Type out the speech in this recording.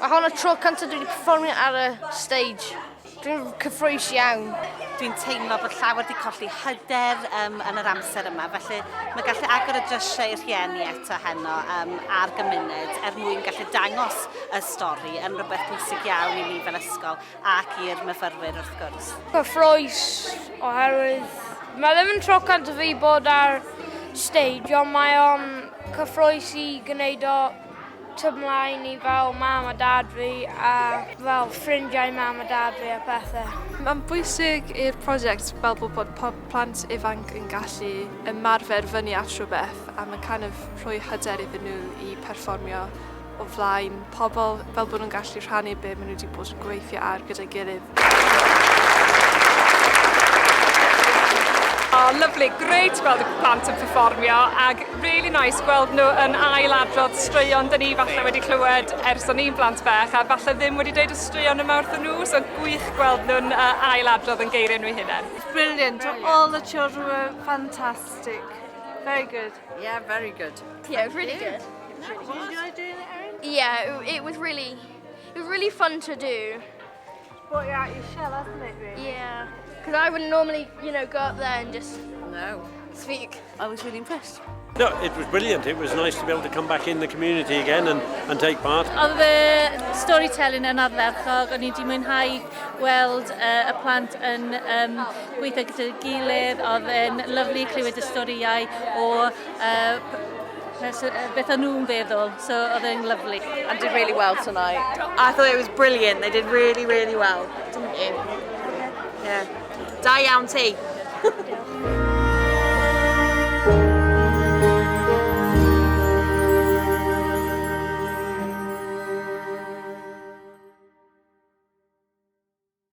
Mae hwn y tro cyntaf dwi wedi perfformio ar y stage. Dwi'n cyffrous iawn. Dwi'n teimlo bod llawer wedi colli hyder um, yn yr amser yma, felly mae gallu agor y drysiau i'r rhieni eto heno um, a'r gymuned er mwyn gallu dangos y stori yn rhywbeth pwysig iawn i ni fel ysgol ac i'r myfyrwyr wrth gwrs. Cyffrous oherwydd mae ddim yn tro cyntaf fi bod ar stage ond mae o'n cyffrous i gwneud o tu mlaen i fel mam a dad fi a fel ffrindiau mam a dad fi a pethau. Mae'n bwysig i'r prosiect fel bod, bod pob plant ifanc yn gallu ymarfer fyny at rhywbeth a mae'n kind of rhoi hyder iddyn nhw i perfformio o flaen pobl fel bod nhw'n gallu rhannu be maen nhw wedi bod yn gweithio ar gyda'i gilydd. Oh, lovely, great gweld y plant yn perfformio ac really nice gweld nhw yn ail adrodd straeon dyn ni falle wedi clywed ers o'n i'n blant bach a falle ddim wedi dweud y straeon yma wrthyn nhw, so gwych gweld nhw'n uh, ail adrodd yn geiriau nhw hunain. Brilliant. All the children were fantastic. Very good. Yeah, very good. Yeah, it was really good. Did you enjoy doing it, Erin? Yeah, it was really, it was really fun to do. Brought you out your shell, hasn't it, really? Yeah, because I wouldn't normally, you know, go up there and just no. speak. I was really impressed. No, it was brilliant. It was nice to be able to come back in the community again and, and take part. Oedd y storytelling yn ardderchog, o'n i wedi mwynhau gweld uh, y plant yn um, gweithio gyda'i gilydd, oedd yn lyflu clywed y storïau o uh, beth o'n nhw'n feddwl, so oedd e'n lyflu. And did really well tonight. I thought it was brilliant. They did really, really well, didn't you? Yeah. Da iawn ti.